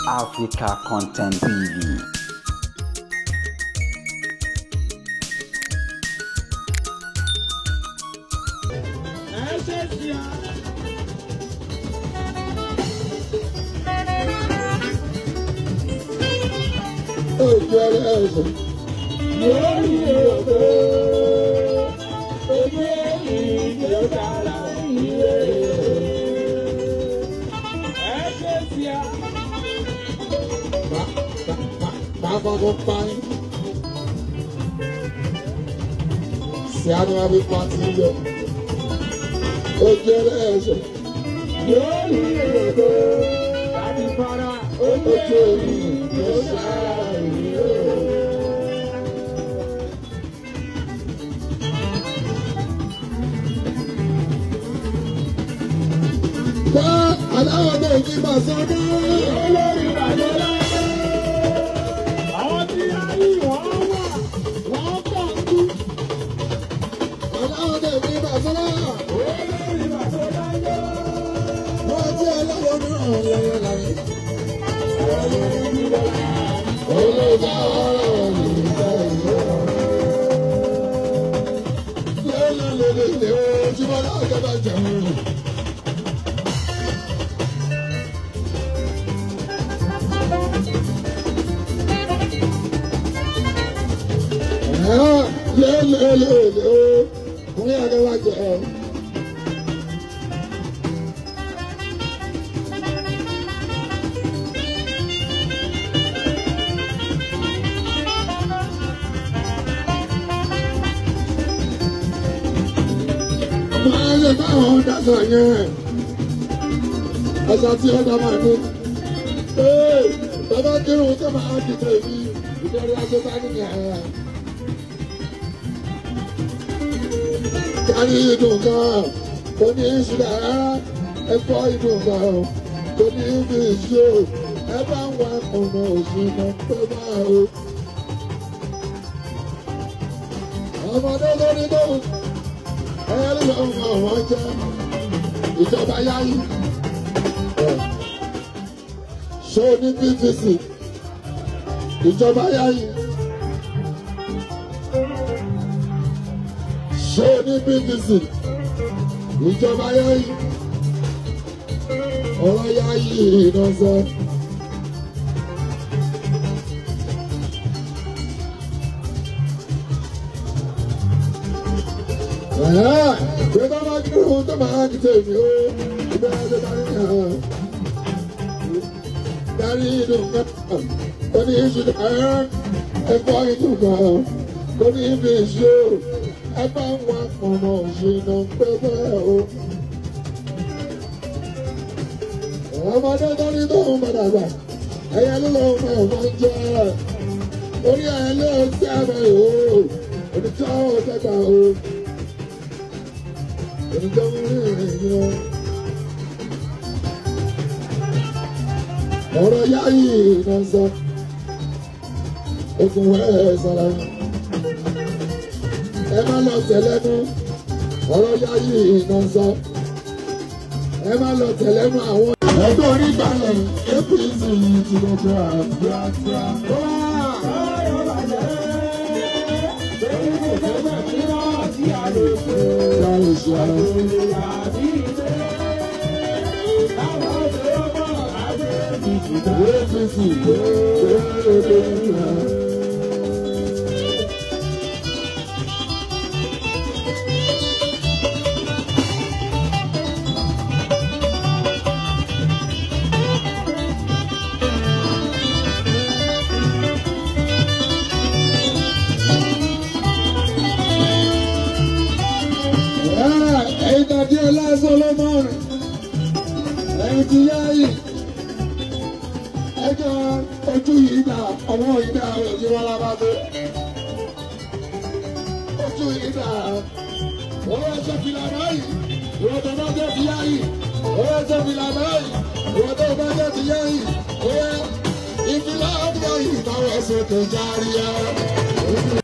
Africa Content TV. Àṣà tí ó dá máa ní. Bàbá kírun tó máa dìde mi, ìbẹ̀rẹ̀ aṣọ bá nìyẹn. Kárí ìdùn kan, kò ní ìṣúná rárá, ẹ̀fọ́ ìdùn kan, kò ní ibi ìṣó, ẹ bá ń wá ọ̀nà òṣìnà pé máa o. Ọmọdé lórí lóhùn, ẹyẹ ló ń mọ àwọn jẹ, ìjọba yáyí. Ṣé o ní PVC? Ìjọba yáyí. Ṣé o ní PVC? Ìjọba yáyí. Ọ̀rọ̀ yáyí iná sọ. Ṣé bá máa kírun tó máa kí tèmi o? Ìbẹ̀rẹ̀ tó bá ní hàn. Dárí inú kan, ó ní iṣu kan, ẹ̀fọ́ inú kan, ó ní ibi iṣu, ẹ bá ń wá ọ̀nà òṣìnà pẹ́pẹ́ o. Ọmọdé tó ní tó ń padà gbà, ẹyẹ ló lọ́wọ́ máa máa ń jẹ́, orí ẹyẹ ló ń sẹ́mẹ̀ o, onítọ́ ò tẹ́gbà o, onítọ́ ń rìn rìn lọ. Ọ̀rọ̀ yáyì iná sọ, ogun wẹ́ẹ̀ sọ̀rọ̀. Ẹ má lọ tẹ̀lẹ́nu, ọ̀rọ̀ yáyì iná sọ. Ẹ má lọ tẹ̀lẹ́nu àwọn. Ẹgbẹ́ onígbàlẹ̀ APC ti gbogbo àgbàgbà. APC, ẹ̀yin tàbí ọlá Solomon, ẹ̀yin ti yáyì. Ẹjọ́ ojú yìí dà, ọwọ́ yìí dà, ojú wọn lábá tó. Ojú yìí dà, ọwọ́ ẹjọ́ fìlà báyìí, ìwọ tó bá jẹ́ ti yáyì. Ọwọ́ ẹjọ́ fìlà báyìí, ìwọ tó bá jẹ́ ti yáyì. Ọwọ́ ìfìlà ọdún yìí táwọn ẹsẹ̀ tó járí ẹ.